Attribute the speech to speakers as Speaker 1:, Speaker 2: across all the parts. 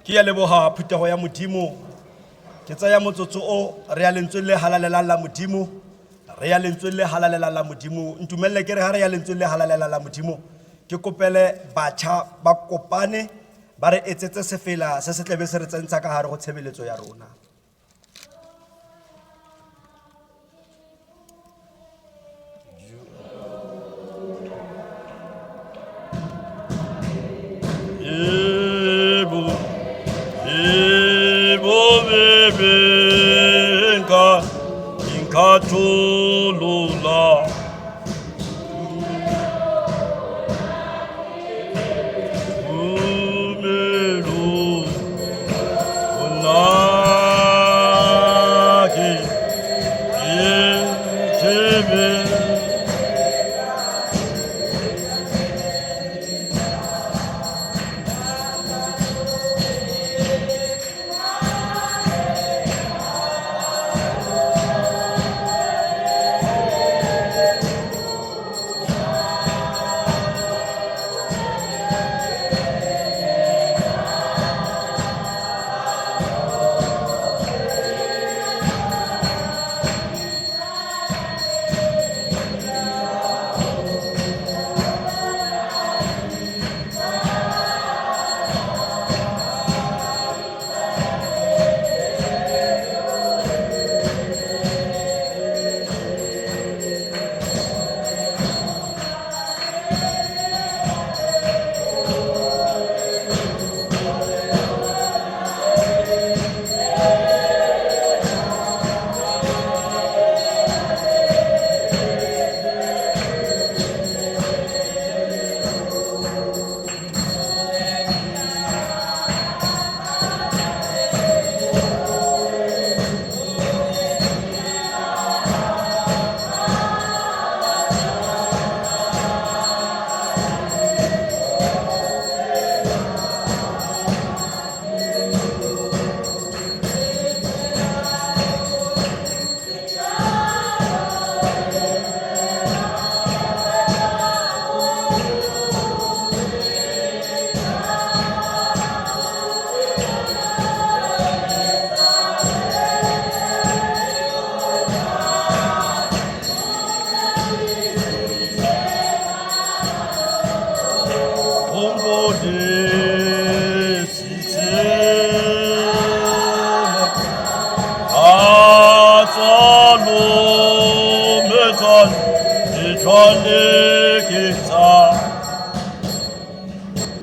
Speaker 1: Ke ya leboga phuthego ya Modimo. Ke tsaya motsotso o re ya lentsweng le halalelang la Modimo. Re ya lentsweng le halalelang la Modimo. Ntumelele ke re ha re ya lentsweng le halalelang la Modimo. Ke kopele batjha ba kopane ba re etsetse sefela se se tlebe se re tsentsha ka gare go tshebeletso ya rona. Ebo, ebo bebe nka inkatholola. Tumelo onake etsebe.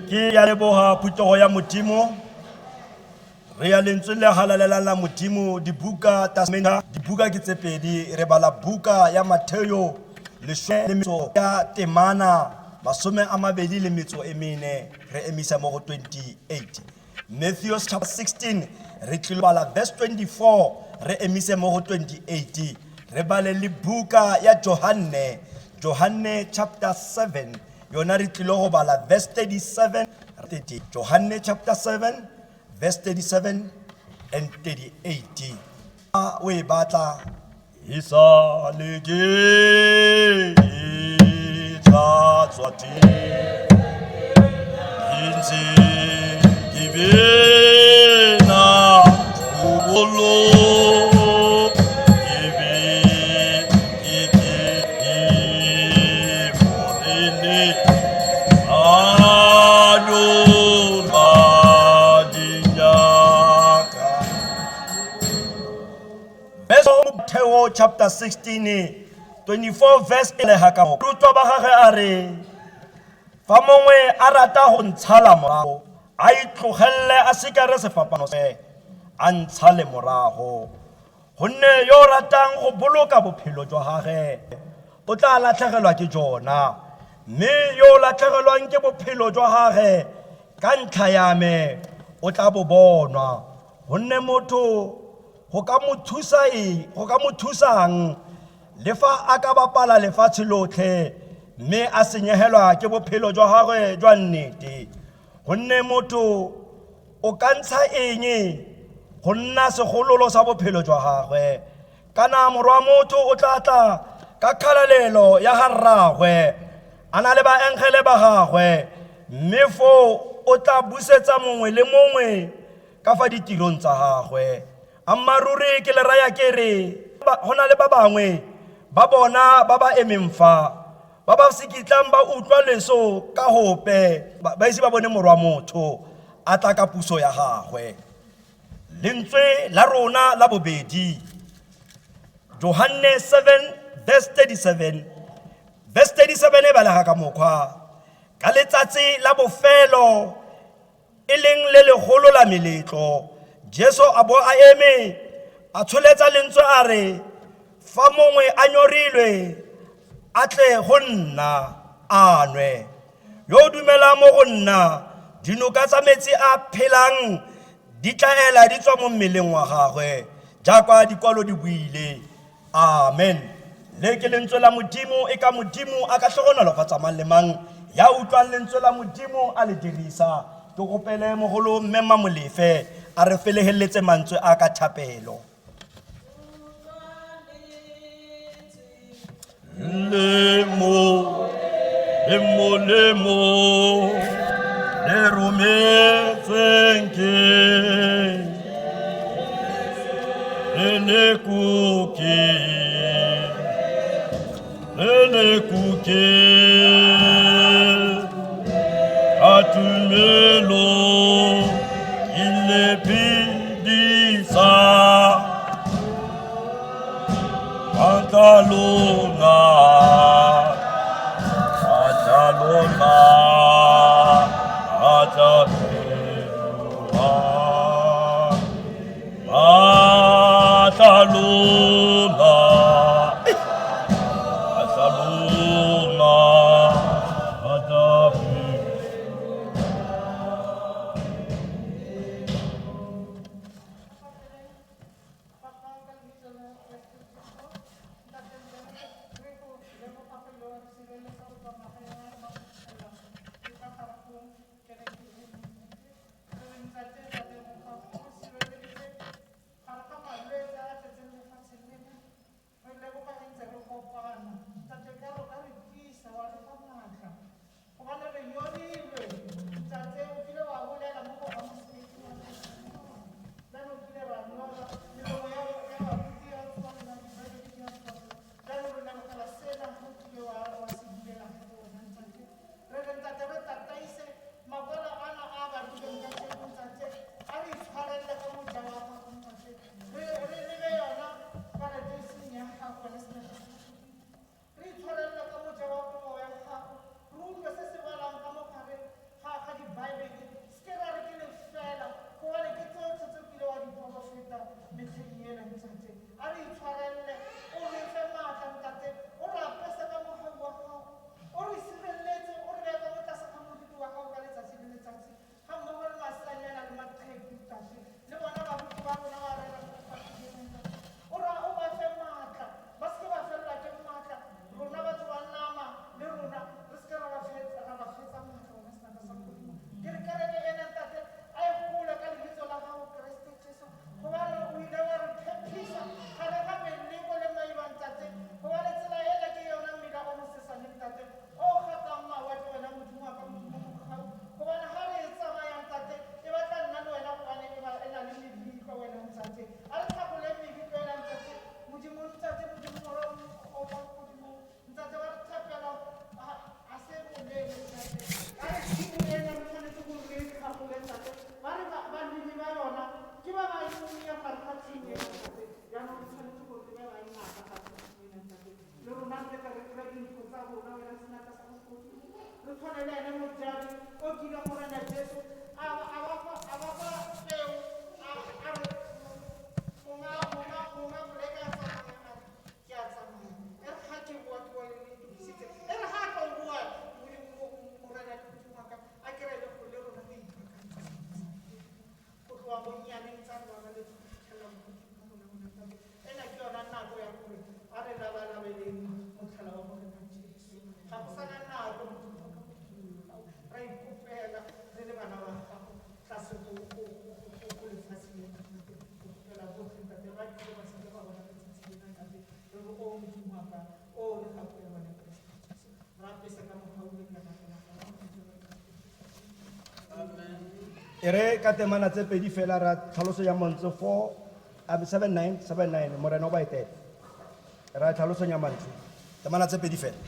Speaker 1: Ke ya leboga phuthego ya Modimo. Re ya lentsweng le halalelang la Modimo. Dibuka testamente dibuka ke tse pedi. Re bala buka ya Mateo lesome le metso ya temana masome a mabedi le metso e mene re emisa mo go 28. Matthew chapter 16 re tlilo bala verse 24 re emise mo go 28. Re bale le buka ya Johanne, Johanne chapter 7 yona re tlilo go bala verse 37 30. Johanne chapter 7 verse 37 and 38. A o e batla e sa le ke e tla tswa teng ke ntse ke bina bolo ke be ke ke ke morene a duma dinyaka. Verse Mateo chapter 16 24 verse e le ka mo rutwa ba gagwe a re fa mongwe a rata go ntshala morago a itlogelele a sikare sefapano se a ntshale morago, gonne yo o ratang go boloka bophelo jwa gagwe o tla latlhegelwa ke jona, mme yo o latlhegelwang ke bophelo jwa gagwe ka ntlha ya me o tla bo bonwa. Gonne motho go ka mo thusa eng, go ka mo thusang le fa a ka bapala lefatshe lotlhe mme a senyegelwa ke bophelo jwa gagwe jwa nnete? Gonne motho o ka ntsha eng go nna segololo sa bophelo jwa gagwe? Kana morwa motho o tla tla ka kgalalelo ya ga rraagwe a na le baengele ba gagwe, mme foo o tla busetsa mongwe le mongwe ka fa ditirong tsa gagwe. Ammaruri ke le raya ke re, go na le ba bangwe ba bona ba ba emeng fa, ba ba se kitlang ba utlwa leso ka gope, ba ise ba bone morwa motho a tla ka puso ya gagwe. Lentswe la rona la bobedi, Johanne 7 verse 37. Verse 37 e balega ka mokgwa, ka letsatsi la bofelo e leng le legolo la meletlo, Jesu a bo a eme a tsholetsa lentswe a re, fa mongwe a nyorilwe a tle go nna a nwe. Yo o dumelang mo go nna, dinoka tsa metsi a phelang di tla ela di tswa mo mmeleng wa gagwe, jaaka dikwalo di buile. Amen. Le ke lentswe la Modimo, e ka Modimo a ka hlogonolofatsa mang le mang ya utlwang lentswe la Modimo a le dirisa. Ke gopele mogolo mme Mamolefe a re felegeletse mantswe a ka thapelo. Lemo, lemo, lemo, le rometsweng ke le le kuke, le le kuke, ka tumelo ke le phedisa. Matalona, Matalona, Matalona, Matalona, Matalona, Matalona. E re ka temana tse pedi fela ra tlhaloso ya mantswe 4 79 79 morena o ba etele ra tlhaloso ya mantswe temana tse pedi fela.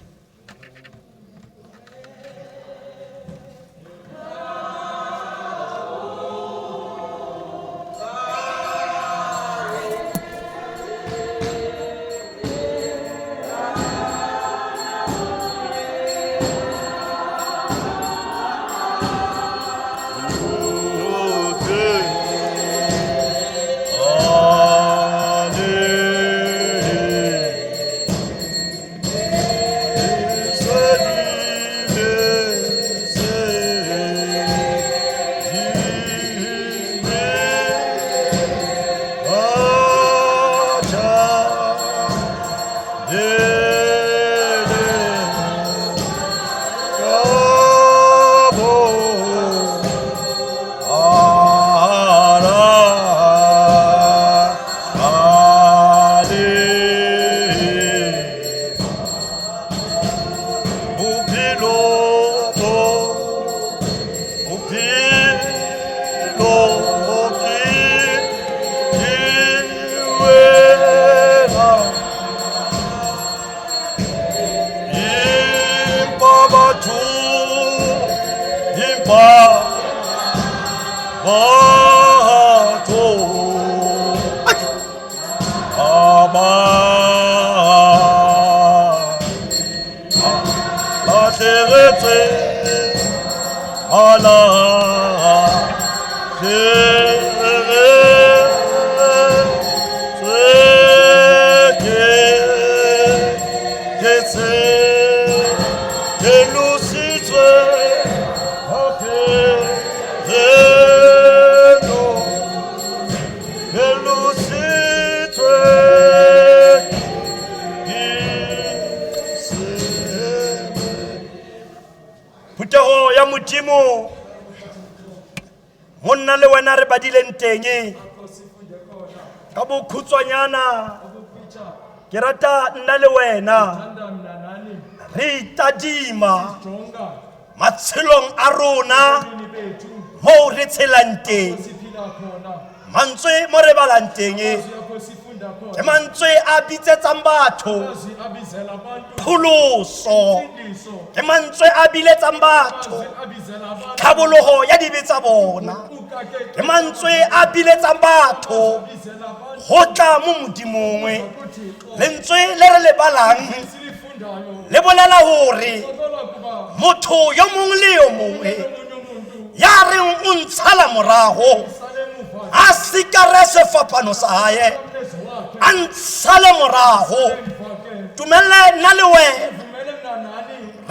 Speaker 1: Phuthego ya Modimo, mo nna le wena re badileng teng ka bokhutshwanyana, ke rata nna le wena re itadima matshelong a rona moo re tshelang teng. Mantswe mo re balang teng ke mantswe a bitsetsang batho pholoso, ke mantswe a biletsang batho tlhabologo ya dibe tsa bona, ke mantswe a biletsang batho go tla mo Modimong. Lentswe le re le balang le bolela gore motho yo mongwe le yo mongwe ya reng o ntshala morago a sikare sefapano sa hae a ntshale morago. Dumelle nna le wena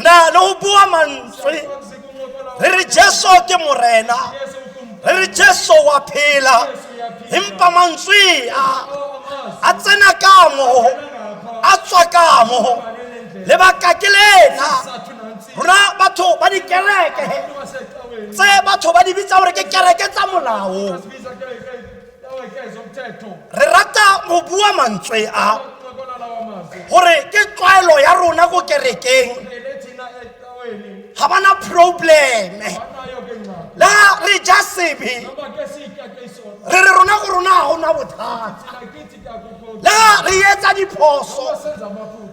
Speaker 1: na le go bua mantswe re re Jesu ke morena, re re Jesu wa phela, empa mantswe a tsena ka mo a tswa ka mo. Lebaka ke lena, rona batho ba dikereke tse batho ba di bitsa gore ke kereke tsa molao, re rata go bua mantswe a gore ke tlwaelo ya rona ko kerekeng, ga bana probleme le ga re ja sebe, re re rona go rona ga gona bothata, le ga re etsa diphoso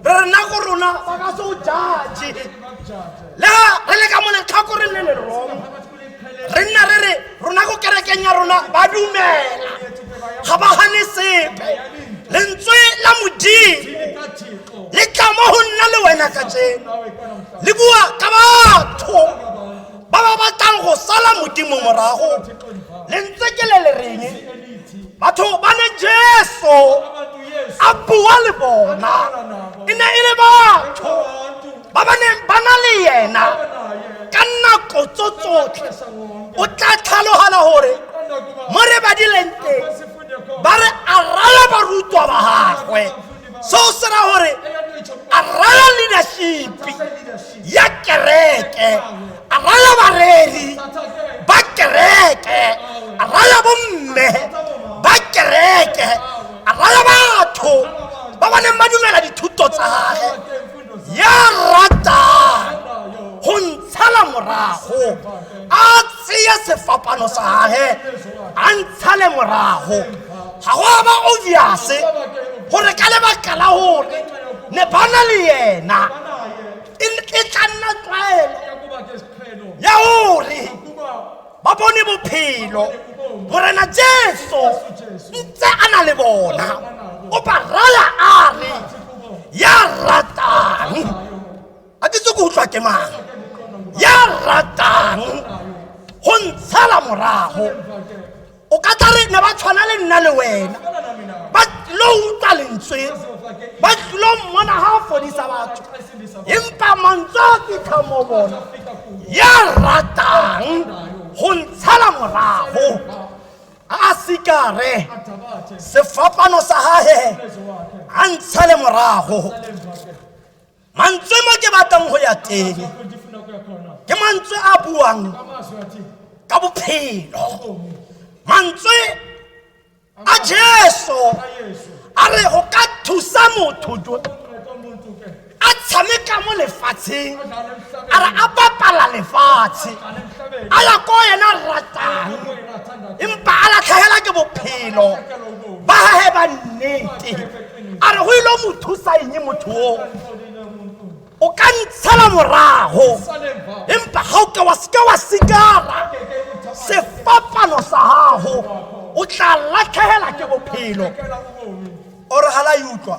Speaker 1: re re nna go rona ba ka se o judge, le ga re le ka mo letlhakoreng le le wrong re nna re re rona ko kerekeng ya rona ba dumela, ga ba gane sepe. Lentswe la Modimo le tla mo go nna le wena kajeno, le bua ka batho ba ba batlang go sala Modimo morago. Lentswe ke le le reng batho ba ne Jesu a bua le bona, e ne e le batho ba ba neng ba na le yena ka nako tso tsotlhe. O tla tlhalogana gore mo re badileng teng ba re a raya barutwa ba gagwe, seo se ra gore a raya leadership ya kereke, a raya bareri ba kereke, a raya bomme ba kereke, a raya batho ba ba neng ba dumela dithuto tsa gage. Ya ratang go ntshala morago a tseye sefapano sa gage a ntshale morago ga go a ba obvious gore ka lebaka la gore ne ba na le yena e e tla nna tlwaelo ya gore ba bone bophelo morena jesu ntse a na le bona o ba raya a re ya ratang a ke tse ko utlwa ke mang ya ratang go ntshala morago o ka tla re ne ba tshwana le nna le wena ba tlilo utlwa lentswe ba tlilo mmona ga a fodisa batho empa mantswe a fitlha mo bona ya ratang go ntshala morago a sikare sefapano sa gage a ntshale morago mantswe mo ke batlang go ya teng ke mantswe a buang ka bophelo mantswe a jesu a re go ka thusa motho jo a tshameka mo lefatsheng a re a bapala lefatshe a ya ko yena ratang empa a latlhegela ke bophelo ba gage ba nnete a re go ile mo thusa eng motho o o ka ntshela morago empa ga o ka wa seke wa sikara sefapano sa gago o tla latlhegela ke bophelo ore ga la e utlwa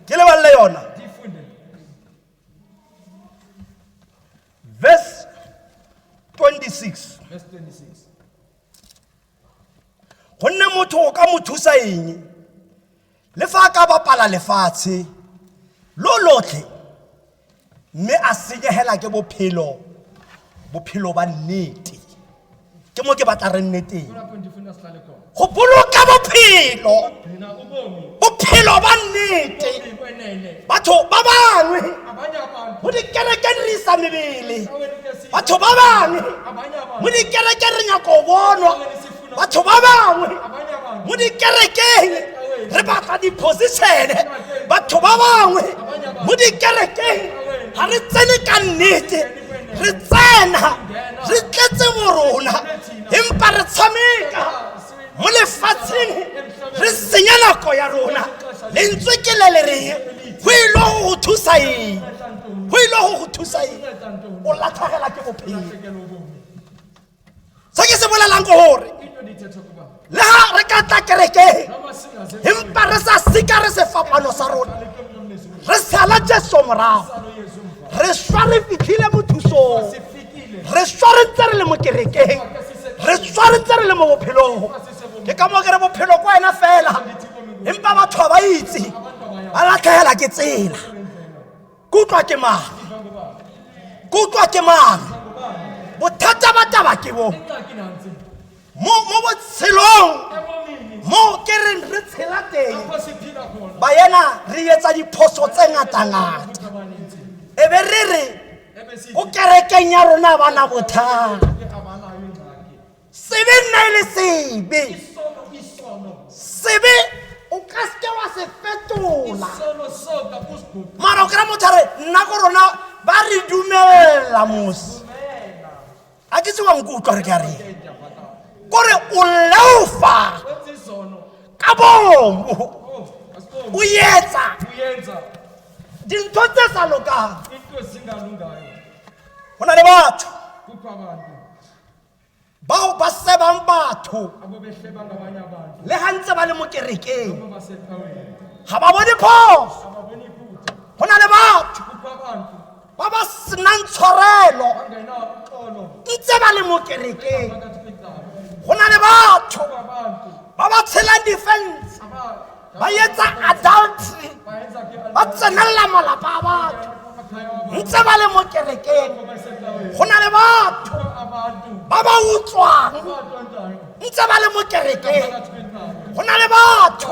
Speaker 1: ke lebalele yona verse 26 gonne motho o ka mo thusa eng le fa a ka bapala lefatshe lo lotlhe mme a senyegela ke bophelo bophelo ba nnete ke mo ke batla re nne teng go boloka bophelo bophelo ba nnete batho ba bangwe mo dikerekeng re isa mebele batho ba bangwe mo dikerekeng re nyako bonwa batho ba bangwe mo dikerekeng re batla di-position batho ba bangwe mo dikerekeng ga re tsene ka nnete re tsena re tletse borona empa re tshameka mo lefatsheng re senya nako ya rona lentswe ke le le reng go ile go go thusa eng go ile go go thusa eng o latlhagela ke bophelo se ke se bolelang ke gore le ga re ka tla kerekeng empa re sa seka re sefapano sa rona re sala jesu morago re swa re fitlhile mo thusong re swa re ntse re le mo kerekeng re swa re ntse re le mo bophelong ke ka mo ke re bophelo ko wena fela empa batho ga ba itse ba latlhegela ke tsela kutlwa ke mang kutlwa ke mang bothata ba taba ke bo mo mo botshelong mo ke reng re tshela teng baena re etsa diphoso tse ngatangata e be re re ko kerekeng ya rona ba na bothata sebe nna e le sebe sebe o ka seke wa se fetola mara o kry-a motho a re nna ko rona ba re dumelela mose a ke tse wa nkutlwa re ke a reng kore o leofa ka bomo o etsa dintho tse sa lokang go na le batho bao ba sebang batho le ga ntse ba le mo kerekeng ga ba bone phoso go na le batho ba ba senang tshwarelo ntse ba le mo kerekeng go na le batho ba ba tshelang defense ba etsa adultery ba tsenelela malapa a batho ntse ba le mo kerekeng go na le batho ba ba utswang ntse ba le mo kerekeng go na le batho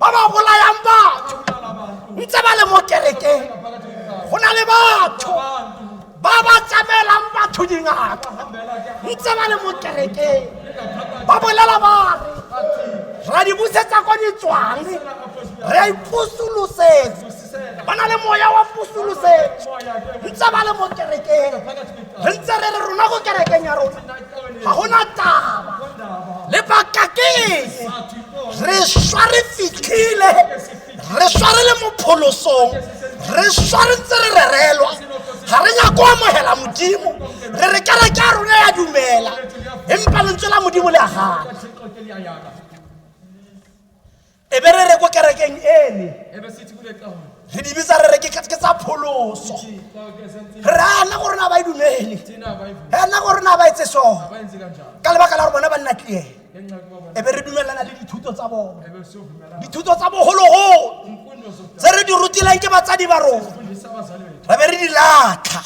Speaker 1: ba ba bolayang batho ntse ba le mo kerekeng go na le batho ba ba tsamelang batho dingaka ntse ba le mo kerekeng ba bolela ba re ra di busetsa kwa di tswang re a ipusolosetsa. Ba na le moya wa pusolosetso ntse ba le mo kerekeng. Re ntse re re rona ko kerekeng ya rona ga gona taba. Lebaka ke eng? Re swa re fitlhile, re swa re le mo pholosong, re swa re ntse re rerelwa. Ga re nyako amogela Modimo, re re kereke ya rona ya dumela, empa lentswe la Modimo le a gana. E be re re ko kerekeng ene re di bitsa re re ke tsa pholoso, re re a nna gore na ba e dumele, e nna gore na ba etse so ka lebaka la gore bona ba nna tlie. E be re dumelana le dithuto tsa bona, dithuto tsa bogologolo tse re di rutileng ke batsadi ba rona, re be re di latlha.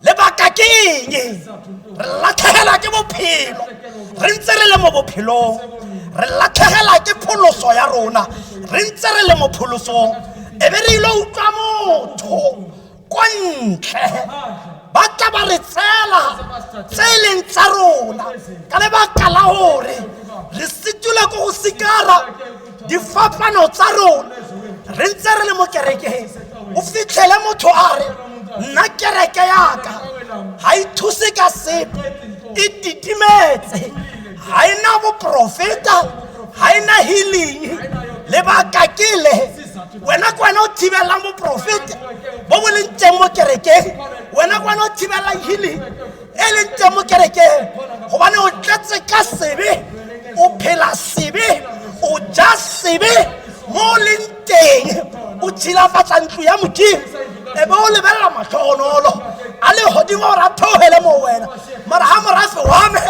Speaker 1: Lebaka ke eng? Re latlhegela ke bophelo re ntse re le mo bophelong, re latlhegela ke pholoso ya rona re ntse re le mo pholosong. E be re ile utlwa motho ko ntle ba tla ba re tseela tse e leng tsa rona ka lebaka la gore re situle ko go sikara difapano tsa rona re ntse re le mo kerekeng. O fitlhele motho a re nna kereke yaka ga e thuse ka sepe, e titimetse, ga e na boprofeta, ga e na healing. Lebaka ke le, wena ke wena o thibelelang boprofeta bo bo leng teng mo kerekeng, wena ke wena o thibelelang healing e leng teng mo kerekeng, gobane o tletse ka sebe, o phela sebe, o ja sebe mo o leng teng, o tshilafatsa ntlo ya Modimo. E be o lebelela matlhogonolo a le godimo gore a theogele mo wena, mara ga morafe wa me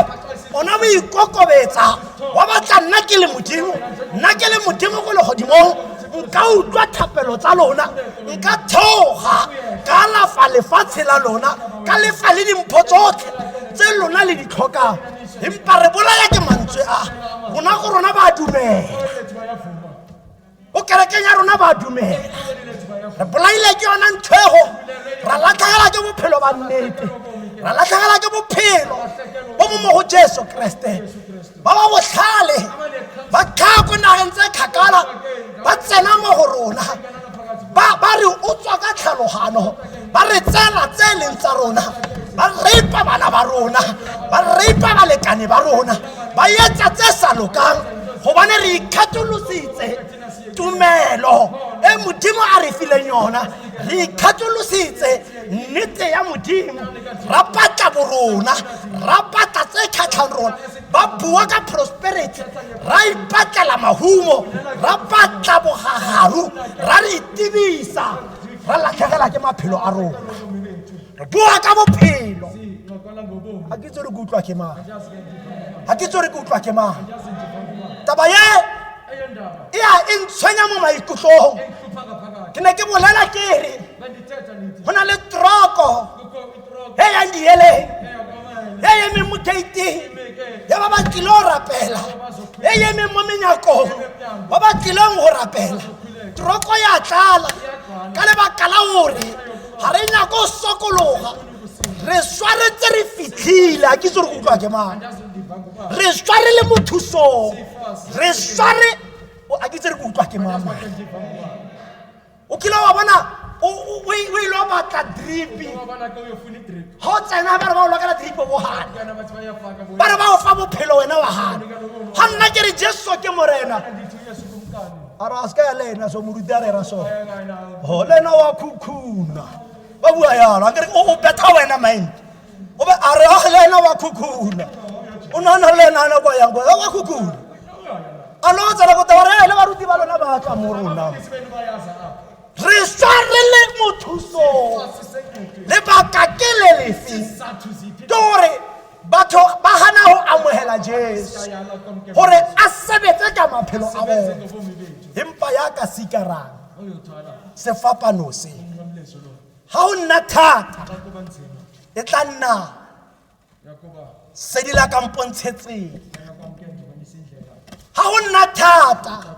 Speaker 1: ona o ikokobetsa wa batla nna ke le Modimo, nna ke le Modimo ko legodimong, nka utlwa thapelo tsa lona, nka theoga ka alafa lefatshe la lona, ka lefa le dimpho tsotlhe tse lona le di tlhokang. Empa re bolaya ke mantswe a rona, go rona ba dumela, o kerekeng ya rona ba dumela, re bolaile ke yona nthwego, ra latlhegela ke bophelo ba nnete, ra latlhegela ke bophelo bo mo mo go Jesu Kreste. Ba ba botlhale ba tlhaa ko nageng tse kgakala ba tsena mo go rona, ba re utswa ka tlhalogano, ba re tseela tse e leng tsa rona, ba rape bana ba rona, ba rape balekane ba rona, ba etsa tse sa lokang, gobane re ikgatholositse tumelo e Modimo a re fileng yona, re ikgatholositse nnete ya Modimo, ra patla borona, ra patla tse kgatlhang rona. Ba bua ka prosperity, ra ipatlela mahumo, ra patla bogagaru, ra re itibisa, ra latlhegela ke maphelo a rona. Re bua ka bophelo, ga ke itse gore ke utlwa ke mang, ga ke itse gore ke utlwa ke mang. Taba ye e a e ntshwenya mo maikutlong. Ke ne ke bolela ke re go na le troko e yang dieleng, e emeng mo gating ya ba ba tlile go rapela, e emeng mo menyakong ba ba tlileng go rapela. Troko ya tlala ka lebaka la gore ga re nyako go sokologa, re swaretse re fitlhile. A ke itse gore ke utlwa ke mang. Re sware le mo thusong, re sware, a ke itse re ke utlwa ke mang. O kile wa bona o ile wa batla dripi, ga o tsena ba re ba o lokela dripi, bo gana, ba re ba o fa bophelo, wena wa gana. Ga nna ke re Jesu ke Morena, a re a se ka ya le ena so moruti a rera so go le ena wa khukhuna, ba bua yalo. A kere o betha wena mind, o be a re a le ena wa khukhuna, o nagana le ena ana kwa yang kwa wa khukhuna, a lo tsena go taba re le baruti ba lona ba tla mo rona. Re sware le mo thusong. Lebaka ke le lefe? Ke gore batho ba gana go amogela Jesu gore a sebetse ka maphelo a bona. Empa ya ka sikarang sefapano se, ga o nna thata, e tla nna sedi la ka mpontshetseng. Ga go nna thata,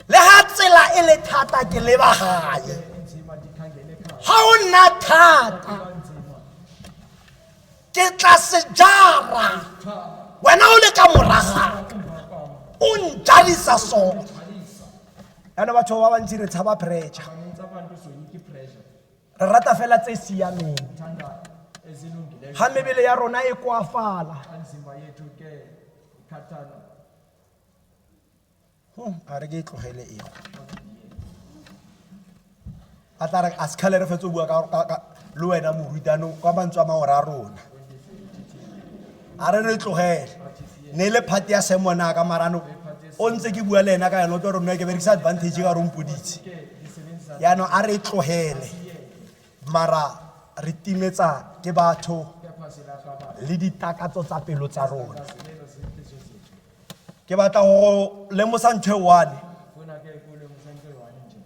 Speaker 1: le ga tsela e le thata, ke leba gae. Ga go nna thata, ke tla se jara, wena o le ka moragaka, o njarisa sona. Yaanong batho ba bantsi re tshaba pressure. Re rata fela tse siameng.
Speaker 2: Sithanda ezilungileyo.
Speaker 1: Ga mebele ya rona e koafala.
Speaker 2: Xa imizimba yethu ke ikhathala.
Speaker 1: A re ke e tlogele eo. A tla re a sekgale re fetse o bua le wena morutano kwa mantswe a mangwe a rona. A re re tlogele. Ne le phate ya semona ka marano o ntse ke bua le ena ka yone o tlo re nna ke berekisa advantage ka re o mpoditse. Yaanong a re tlogele mara re timetsa ke batho le ditakatso tsa pelo tsa rona. Ke batla go lemosa ntho e one.
Speaker 2: Funa ke kulemusa into eyi-one nje.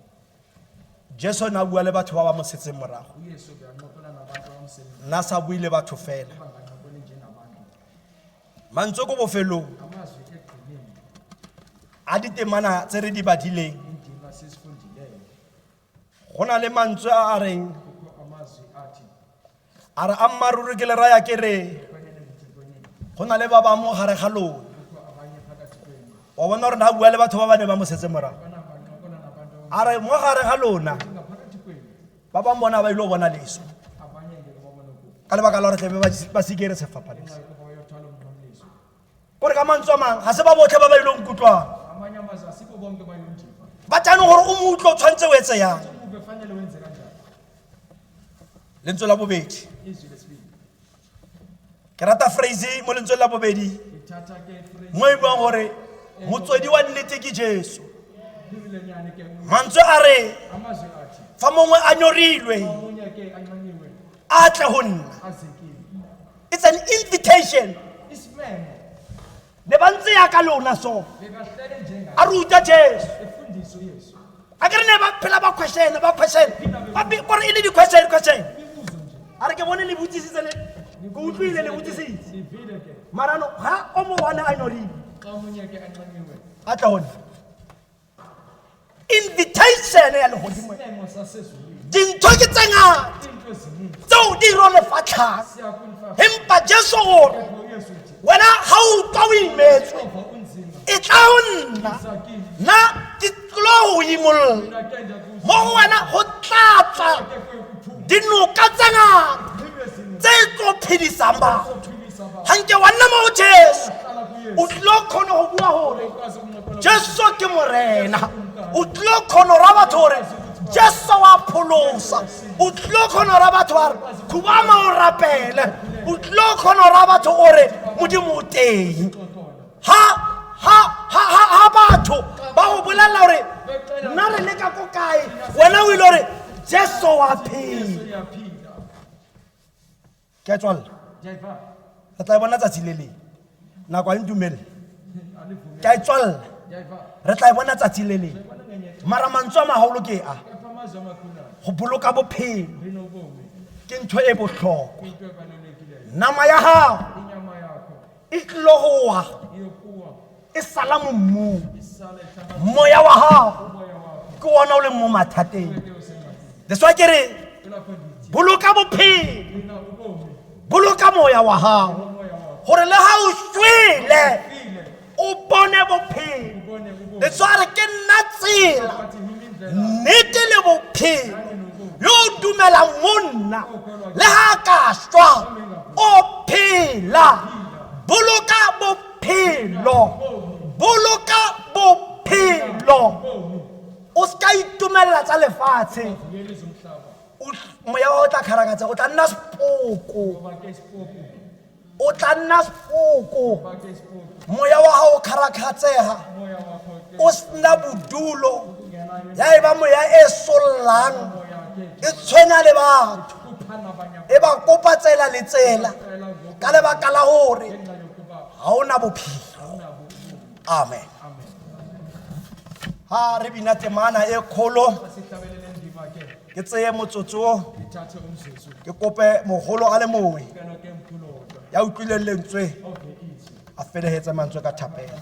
Speaker 1: Jesu ne a bua le batho ba ba mo setseng morago.
Speaker 2: UYesu uyancokola nabantu abamseleyo.
Speaker 1: Nna sa bue le batho fela.
Speaker 2: Bangancokoli nje nabantu.
Speaker 1: Mantswe ko bofelong
Speaker 2: Amazwi ekugcineni
Speaker 1: a ditemana tse re di badileng.
Speaker 2: indima sesifundileyo.
Speaker 1: Go na le mantswe a a reng
Speaker 2: Kukho amazwi athi
Speaker 1: a re ammaaruri ke le raya ke re
Speaker 2: kwenene ndithi kwenene
Speaker 1: go na le ba ba mo gare ga lona.
Speaker 2: kukho abanye phakathi kwenu.
Speaker 1: Wa bona gore na a bua le batho ba ba ne ba mo setse morago.
Speaker 2: Bana bancokola nabantu
Speaker 1: A re mo gare ga lona
Speaker 2: ngaphakathi kwenu
Speaker 1: ba bangwe bona ba ile go bona leso.
Speaker 2: abanye ngeke babone kufa.
Speaker 1: Ka lebaka la gore tlebe ba sikere sefapano se.
Speaker 2: Ngenxa yokuba bayothwala umnqamlezo.
Speaker 1: Kore ka mantswe a mangwe ga se ba botlhe ba ba ileng kutlwang.
Speaker 2: Amanye amazwi asibo bonke bayondiva.
Speaker 1: Ba jaanong gore o mo utlwe o tshwanetse o etse yang.
Speaker 2: Umuve fanele wenze kanjani?
Speaker 1: Lentswe la bobedi.
Speaker 2: Izwi lesibili.
Speaker 1: Ke rata phrase mo lentsweng la bobedi.
Speaker 2: Ithatha ke phrase
Speaker 1: Mo e buang gore motswedi wa nnete ke Jesu.
Speaker 2: Lilenyane ke
Speaker 1: Mantswe a re
Speaker 2: amazwi athi
Speaker 1: fa mongwe a nyorilwe
Speaker 2: omunye ke anxaniwe
Speaker 1: a tle go nna.
Speaker 2: aze kimi.
Speaker 1: It's an invitation.
Speaker 2: Isimemo
Speaker 1: Ne ba ntse yaka lona so.
Speaker 2: bekahlele njengaye
Speaker 1: A ruta Jesu.
Speaker 2: efundisa uYesu.
Speaker 1: A ke re ne ba phela ba question ba question. Ba kore e le di question question.
Speaker 2: Imibuzo nje.
Speaker 1: A re ke bone le botsisitse le ke utlwile le botsisitse.
Speaker 2: Sivile ke
Speaker 1: Mara no ha o mo one a nyorilwe
Speaker 2: xa omunye ke anxaniwe
Speaker 1: a tle go nna. Invitation ya legodimo.
Speaker 2: isimemo sasezulwini.
Speaker 1: Dintho ke tse ngata
Speaker 2: Iinto ezininzi
Speaker 1: tseo di ro lefatlhang.
Speaker 2: siyakunfa
Speaker 1: Empa Jesu o re
Speaker 2: uYesu uthi
Speaker 1: wena ha o utlwa o imetswe
Speaker 2: ova unzima
Speaker 1: e tla ho nna
Speaker 2: iza kimi
Speaker 1: nna ke tlo go imolla.
Speaker 2: mina ke ndiyakuza
Speaker 1: Mo go wena go tla tswa
Speaker 2: ke kuye kuphuma
Speaker 1: dinoka tse ngata
Speaker 2: ibe ezininzi
Speaker 1: tse tlo phedisang batho.
Speaker 2: zophilisa abantu.
Speaker 1: Ha nke wa nna mo go Jesu
Speaker 2: Hlala kuYesu
Speaker 1: o tlilo kgona go bua gore
Speaker 2: ukwazi ukuncokola
Speaker 1: Jesu ke morena. O tlilo kgona go raya batho gore Jesu wa pholosa. O tlilo kgona go raya batho ba re khubama o rapele. O tlilo kgona go raya batho o re Modimo o teng. Ha ha ha ha ha batho ba go bolelela gore nna re leka ko kae wena o ile gore Jesu wa phela.
Speaker 2: uyaphila.
Speaker 1: Ke a tswalla.
Speaker 2: Ndiyayiva.
Speaker 1: Re tla e bona tsatsi le leng. Nako ha e ntumelle.
Speaker 2: Alivumi.
Speaker 1: Ke a e tswalla.
Speaker 2: Ndiyayiva.
Speaker 1: Re tla e bona tsatsi le leng.
Speaker 2: Bona ngenye
Speaker 1: Mara mantswe a maholo ke a
Speaker 2: kepha amazwi amakhulu
Speaker 1: go boloka bophelo
Speaker 2: gcina ubomi
Speaker 1: ke ntho e bohlokwa.
Speaker 2: into ebalulekileyo.
Speaker 1: Nama ya gago
Speaker 2: Inyama yakho
Speaker 1: e tlilo go wa
Speaker 2: iyokuwa
Speaker 1: e sala mo mmung.
Speaker 2: isala ehlabathini.
Speaker 1: Moya wa gago
Speaker 2: Umoya wakho
Speaker 1: ke ona o leng mo mathateng.
Speaker 2: ke usengxakini.
Speaker 1: That's why ke re
Speaker 2: Kulapho ndithi
Speaker 1: boloka bophelo,
Speaker 2: gcina ubomi
Speaker 1: boloka moya wa gago
Speaker 2: umoya wakho
Speaker 1: gore le ga o shwele
Speaker 2: phile
Speaker 1: o bone bophelo.
Speaker 2: ubone ubomi.
Speaker 1: That's why re ke nna tsela,
Speaker 2: Bathi yimi indlela
Speaker 1: nnete le bophelo. Yo o dumelang mo nna le ha a ka shwa o phela. Boloka bophelo, boloka bophelo. O ska itumella tsa lefatshe.
Speaker 2: vuyelisa umhlaba
Speaker 1: Moya wa o tla kgarakatsa, o tla nna sepoko,
Speaker 2: ngoba ke isipoku
Speaker 1: o tla nna sepoko.
Speaker 2: ngoba ke isipoku
Speaker 1: Moya wa hao o kgarakgatsega,
Speaker 2: umoya wakho ke
Speaker 1: o sena bodulo,
Speaker 2: ukungena
Speaker 1: ya e ba moya e sollang
Speaker 2: umoya ke
Speaker 1: e tshwenya le batho,
Speaker 2: kuphana abanye
Speaker 1: e ba kopa tsela le tsela
Speaker 2: abacela ngoku
Speaker 1: ka lebaka la gore
Speaker 2: ngenxa yokuba
Speaker 1: ha ona bophelo.
Speaker 2: awunabo ubomi.
Speaker 1: Amen.
Speaker 2: Amen.
Speaker 1: Ha re bina temana e kgolo
Speaker 2: Asihlabelele ndima ke
Speaker 1: ke tseye motsotso
Speaker 2: ndithathe umzuzu
Speaker 1: ke kope mogolo a le mongwe
Speaker 2: kena ke mkhulu wodwa
Speaker 1: ya utlwileng lentswe
Speaker 2: ove izwi
Speaker 1: a felehetse mantswe ka thapelo.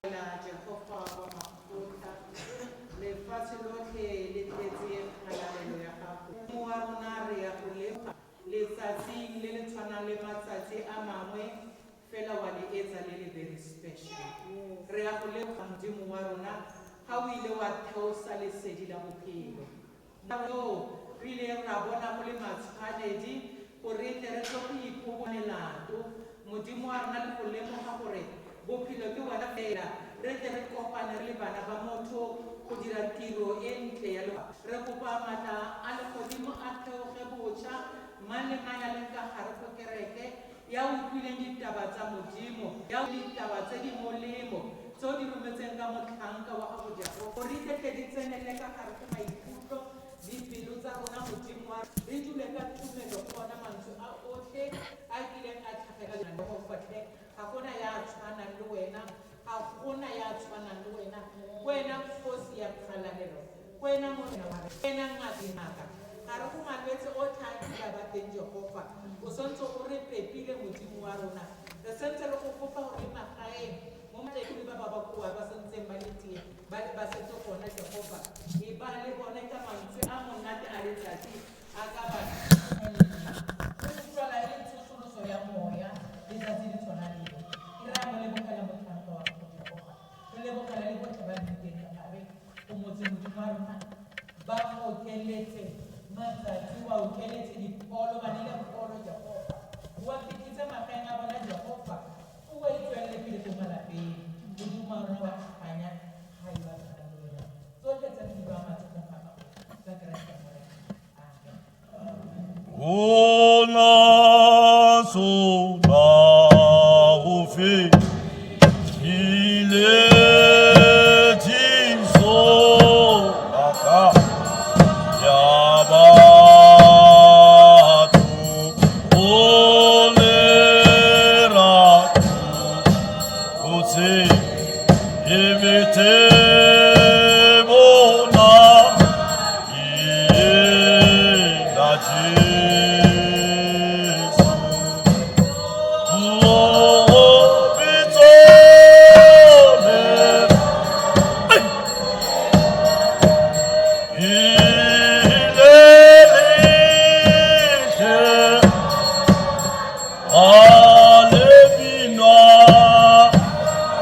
Speaker 3: La Jehova wa makgotla, lefatshe lotlhe le tletse kgalalelo ya gago. Modimo wa rona re ya go leboga letsatsi bangwe fela wa le etsa le le very special. Re a go leboga Modimo wa rona ga o ile wa theosa lesedi la bophelo. Nako re ileng ra bona go le matshwanedi gore re tle re tlo go ipoba melato. Modimo wa rona le go lemoga gore bophelo ke wena fela, re tle re kopane re le bana ba motho go dira tiro e ntle ya lefapha. Re kopa maatla a legodimo a theoge botjha, mang le mang ya leng ka gare go kereke ya utlwileng ditaba tsa Modimo, ya ditaba tse di molemo tse o di rometseng ka motlhanka wa gago Jehova, gore di tle di tsenele ka gare go maikutlo dipelo tsa rona Modimo wa re dule ka tumelo go bona mantswe a otlhe a kileng a tlhagela Jehova tlhe. Ga gona ya tshwanang le wena, ga gona ya tshwanang le wena, wena kgosi ya kgalalelo, wena morena wa re, wena ngaka. Ga re go malwetse otlhe a kile a ba teng Jehova, o santse o re pepile Modimo wa rona. Re santse re go kopa gore le magaeng mo matleng ba ba ba koa ba santseng ba le teng, ba le ba setse gona Jehova, e ba le bone ka mantswe a monate a letsatsi a ka ba go utlwala e le tsosoloso ya moya letsatsi le tshwana leo. Ke raya mo lebogela motlhanka wa gago Jehova, re lebogela le botlhe ba leng teng ka gare go motse Modimo wa rona, ba okeletse matsatsi, wa okeletse dipholo, ba neile pholo Jehova, wa fitlhitse magaeng a bona Jehova, o e tswelele pele ko malapeng. Modimo wa rona wa kganya ga e ba tshwana le wena. Tsotlhe tse di ba matsogong a gago ka Keresete Morena. Amen.
Speaker 1: Ona sona ofe ile tso aka ya batho o lerato kotsi ebete bona ena Jesu. O bitso le ile lehle a le binwa,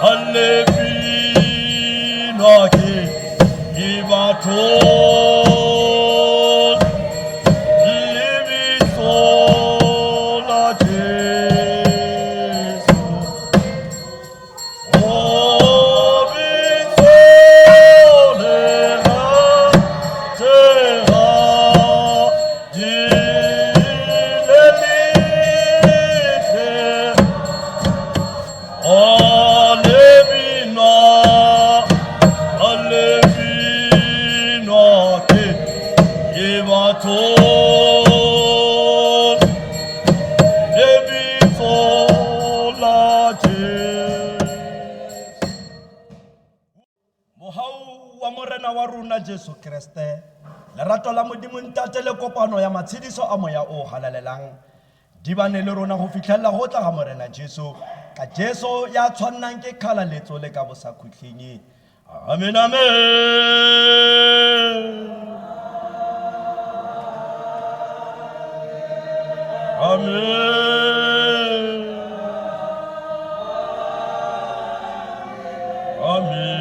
Speaker 1: a le binwa ke batho lebitso la Jesu. O bitso le rateha, di le lehle a le binwa, a le binwa ke batho lebitso la Jesu. Mohau wa Morena wa rona Jesu Kreste, lerato la Modimo Ntate le kopano ya matshediso a moya o halalelang di bane le rona go fitlhella go tla ga Morena Jesu, ka Jesu ya tshwannang ke kgalaletso le ka bosakhutleng. Amen, amen. Amen. Amen.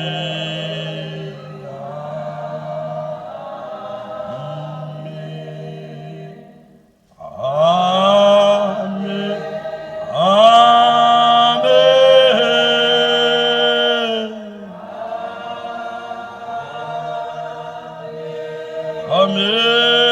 Speaker 1: Amen. Amen. Amen.